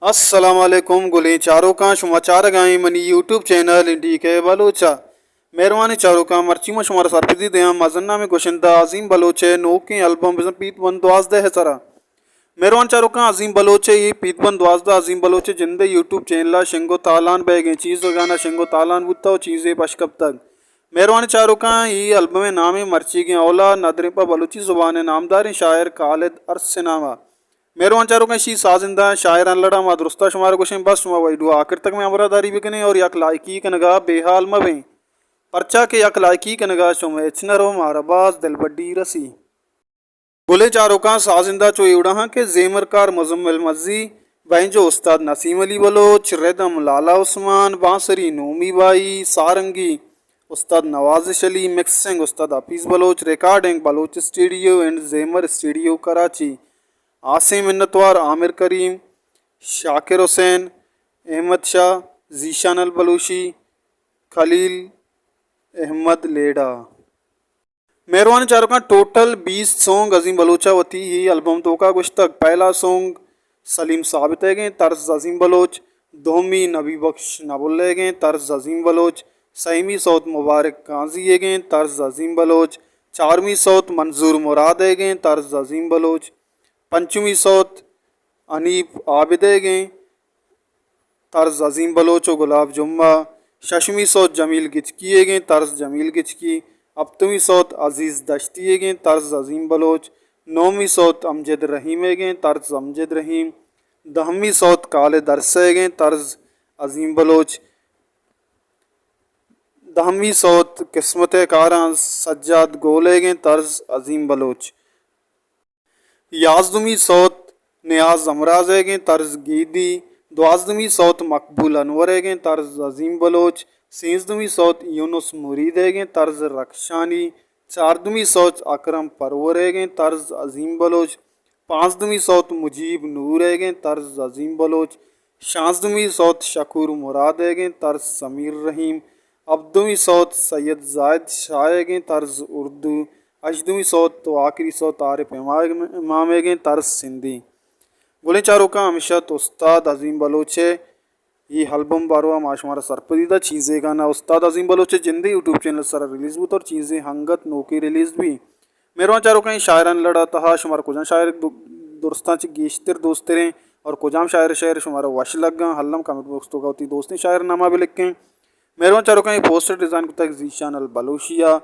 السلام علیکم گلیں چاروکاں، شما چارگائیں منی یوٹیوب چینل ڈی کے بلوچ ءَ۔ مہروانیں چاروکاں، مرچی من شمارا سرپدی دیاں مزن نامیں گشندہ عظیم بلوچ ءِ نوکیں البم بزاں پیت بند دوازدہ ءِ سرا۔ مہروان چاروکاں، عظیم بلوچ ءِ اے پیت بند دوازدہ عظیم بلوچ ءِ جند ءِ یوٹیوب چینل ءَ شنگ و تالان بئیگیں چیزگاں شنگ و تالان بوتہ و چیزے پش کپتگ۔ مہروان چاروکاں، اے البم ءِ نام ءَ مرچیگیں اولا ندریں پہ بلوچی زبان ءِ نامداریں شاعر خالد ارس ءِ نام ءَ۔ مہروان چاروکاں، اشی سازندہ شاعران لڑا ما درستا شمارا گوشیں، بس شما ویڈیو آخر تک میں ہمراہ داری بکنیں اور یک لائکی کنگا بے حال مبیں، پرچا کہ یک لائکی کنگا شما ہچ نہ رو مارا باز دلبڈی رسی۔ گلیں چاروکاں، سازندہ چو ایوڑا ہاں کہ زیمر کار مزمل مزی، بینجو استاد نسیم علی بلوچ، ردم لالا عثمان، بانسری نومی بائی، sarangi Ustad Nawazish Ali, mixing Ustad Hafeez Baloch, recording Baloch studio and زیمر اسٹوڈیو کراچی۔ آسیں منتوار عامر کریم، شاکر حسین، احمد شاہ، ذیشان البلوشی، خلیل احمد لیڈا۔ مہروان چاروکاں، ٹوٹل بیست سونگ عظیم بلوچ ءَ وتی ہی البم توکا گوشتگ۔ پہلا سونگ سلیم ثابت ایگیں، طرز عظیم بلوچ، دومی نبی بخش نبل ایگیں، طرز عظیم بلوچ، سیمی سوت مبارک قاضی ایگیں، طرز عظیم بلوچ، چارمی سوت منظور مراد ایگیں، طرز عظیم بلوچ، پنچمی سوت حنیف عابد ایگیں، طرز عظیم بلوچ و گلاب جمعہ، ششمی سوت جمیل گچکی ایگیں، طرز جمیل گچکی، ہپتمی سوت عزیز دشتی ایگیں، طرز عظیم بلوچ، نومی سوت امجد رحیم ایگیں، طرز امجد رحیم، دہمی سوت خالد ارس ایگیں، طرز عظیم بلوچ، دہمی سوت قسمت کاراں سجاد گول ایگیں، طرز عظیم بلوچ۔ یازدمی سوت نیاز ہمراز ایگیں، طرز گیدی۔ دوازدمی سوت مقبول انور ایگیں، طرز عظیم بلوچ۔ سیزدمی سوت یونس مرید ایگیں، طرز رخشانی۔ چاردمی سوت اکرم پرور ایگیں، طرز عظیم بلوچ۔ پانزدمی سوت مجیب نور ایگیں، طرز عظیم بلوچ۔ شانزدمی سوت شکور مراد ایگیں، طرز سمیر رحیم۔ ہبدمی سوت سید زاہد شاہ ایگیں، طرز اردو۔ ہژدمی سوت و آخری سوت عارف امام، امام ایگیں، طرز سندھی۔ گلیں چاروکاں، ہمیش ات استاد عظیم بلوچ ءِ اے البم باروا ما شمارا سرپدی دا۔ چیزے گانا استاد عظیم بلوچ ءِ جندے یوٹیوب چینل سرا ریلیز بوت اور چیزے ہنگت نوکے ریلیز بی۔ مہروان چاروکاں، اے شاعران لڑا تہا شمارا کجام شاعر دو-، درستاں چہ گیشتر دوستریں اور کجام شاعر شعر شمارا وش لگاں، الم کمنٹ باکس توکا وتی دوستیں شاعر ناما بہ لکھیں۔ مہروان چاروکاں، اے پوسٹر ڈیزائن کتگ ذیشان البلوشی ءَ۔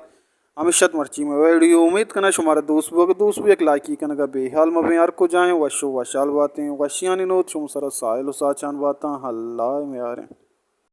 ہمیش ات مرچی مئے ویڈیو، امید کناں شمارا دوست بوگ، دوست بو یک لائکی کنگا بے حال مبیں، ہر کجائیں وش و وشحال باتیں، وشیانی نود شما سرا ساحل و ساچان باتاں، اللہ میاریں۔